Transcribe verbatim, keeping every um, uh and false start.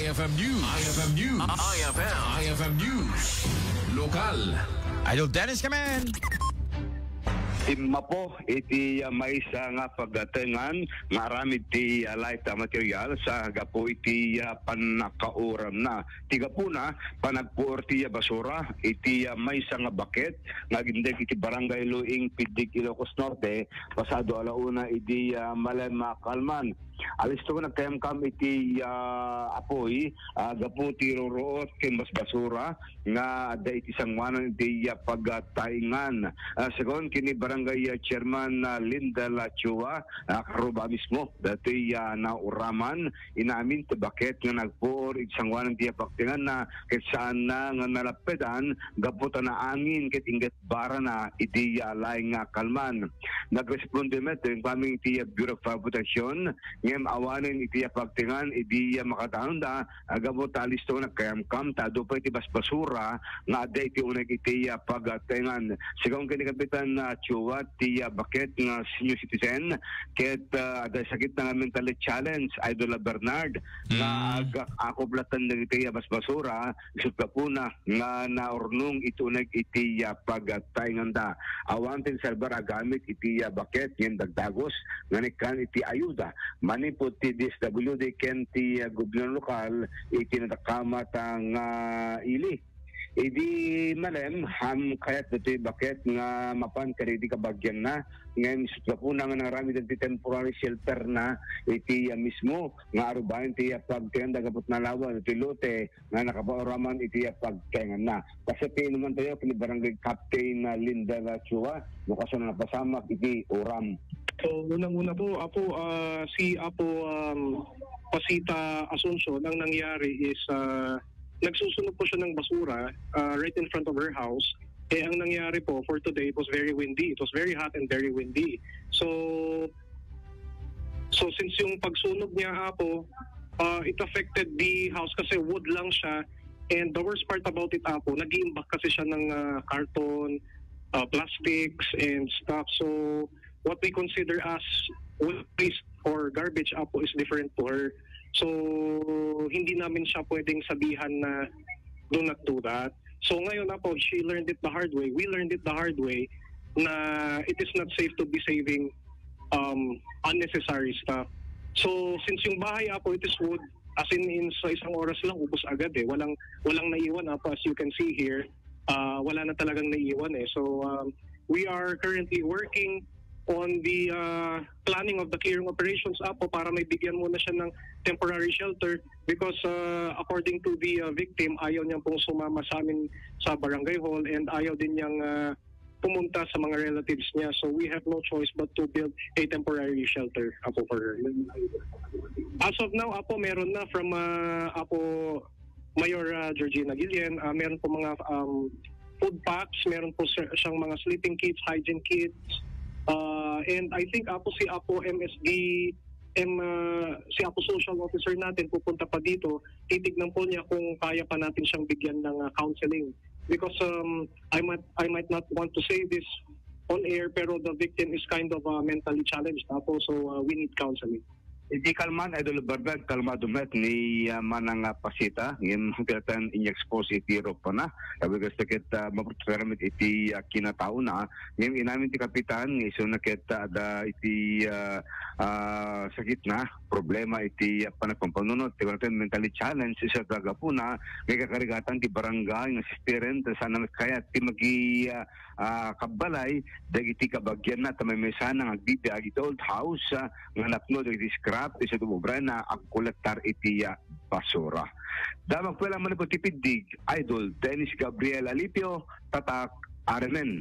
I F M News. I F M News. I F M. I F M News. Lokal. Idol Dennis Kamen. Timmapo iti, ah, maysa nga pagtengan nga aramid ti, ah, light, ah, materials, ah, gapu iti, ah, pannakauramna. Ti gapuna, panagpuor ti, ah, basura iti, ah, maysa nga baket nga agindeg iti Barangay Luing, Piddig, Ilocos Norte, pasado ala una idi, ah, malem a kalman. Alisto nga nagkayamkam iti, ah, apuy, ah, gapu ti ruruot ken basbasura nga adda iti sanguanan iti, ah, pagtaingan. Ah, segun ken ni Barangay, ah, Chairman, ah, Linda Lachua, ah, karuba mismo dati, ah, nauraman, inamin ti baket nga nagpuor iti sanguanan ti, ah, pagtainganna ket saanna nga nalappedan gapu ta naangin ket inggit barana idi, ah, laeng nga kalman. Nagresponde met ken kami iti, ah, Bureau of Fire Protection, ngem awanen iti, ah, pagtaingan idi, ah, makadanon da, ah, gapu ta alisto nga nagkayamkam ta adu pay ti basbasura nga adda iti uneg iti, ah, pagtaingan. Sigun ken ni Kapitan, ah, Chua, ti, ah, baket nga senior citizen, ket, ah, adda sakit nga mentally challenge, Idol Bernard, nga Mm. agak-akop latta dagiti, ah, basbasura, isut gapuna nga naurnong iti uneg iti, ah, pagtainganda. Awan ti insalbar a gamit iti, ah, baket ngem dagdagos nga naikkan iti ayuda manipud ti D S W D ken ti, ah, gobierno lokal iti nadakamat nga ili. Idi malem, ham kayat ditoy baket nga mapan kadagiti kabagianna, ngem isut gapuna nga nangaramid ti temporary shelter na iti, ah, mismo nga arubaen ti, ah, pagtainganda gapu ta nalawa ditoy lote nga nakapauraman iti, ah, pagtainganna. Kasi pinuman tayo ken ni Barangay Captain, ah, Linda Lachua, no kasano napasamak iti uram. So, unang-una po, Apo, ah, si Apo, um, Pasita Asuncion, ang nangyari is, ah, nagsusunog po siya ng basura, ah, right in front of her house. Eh, ang nangyari po for today, it was very windy. It was very hot and very windy. So, so since yung pagsunog niya, Apo, ah, it affected the house kasi wood lang siya. And the worst part about it, Apo, nag-iimbak kasi siya ng, ah, karton, ah, plastics and stuff. So, what we consider as waste or garbage, Apo, is different to her. So, hindi namin siya pwedeng sabihan na, "Do not do that." So, ngayon, Apo, she learned it the hard way. We learned it the hard way na it is not safe to be saving, um, unnecessary stuff. So, since yung bahay, Apo, it is wood, as in, in sa isang oras lang, ubos agad eh. Walang, walang naiwan, Apo, as you can see here. Ah, wala na talagang naiwan eh. So, um, we are currently working on the, ah, planning of the clearing operations, Apo, para may bigyan muna siya ng temporary shelter because, ah, according to the, ah, victim, ayaw niya pong sumama sa amin sa barangay hall and ayaw din niyang, ah, pumunta sa mga relatives niya. So we have no choice but to build a temporary shelter, Apo, for her. As of now, Apo, meron na from, ah, Apo Mayor, ah, Georgina Guillen, ah, meron po mga, um, food packs, meron po siya, siyang mga sleeping kits, hygiene kits. Ah, and I think, Apo, si Apo M S D, M, ah, si Apo Social Officer natin pupunta pa dito. Titignan po niya kung kaya pa natin siyang bigyan ng, ah, counseling. Because, um, I might, I might not want to say this on air, pero the victim is kind of, ah, mentally challenged, Apo. So, ah, we need counseling. Iti kalman, Idol Barbel, kalmado met ni, ah, Manang, ah, Pasita, ngem kinatan in-expose iti rupana. Sabi ko, sakit, ah, maprotektar met iti, ah, kinataona. Ngem inamin ti kapitan, nga isu na ket, ah, da iti, ah, ah, sakit na, problema iti, ah, panagpampanunot, ti wala mentally challenge, isu ta gapuna, nga kakarigatan ti barangay, nga sistiren, ta saan na kayat ti magi, ah, ah, kabbalay, dagiti kabagianna, ta maymaysa na nga agbibiag iti old house, ah, nga napno dagiti scrap, isu ti umabrana, agkolektar iti, ah, basura. Damag pala manipod ti Piddig, Idol Dennis Gabriel Alipio, Tatak, R M N.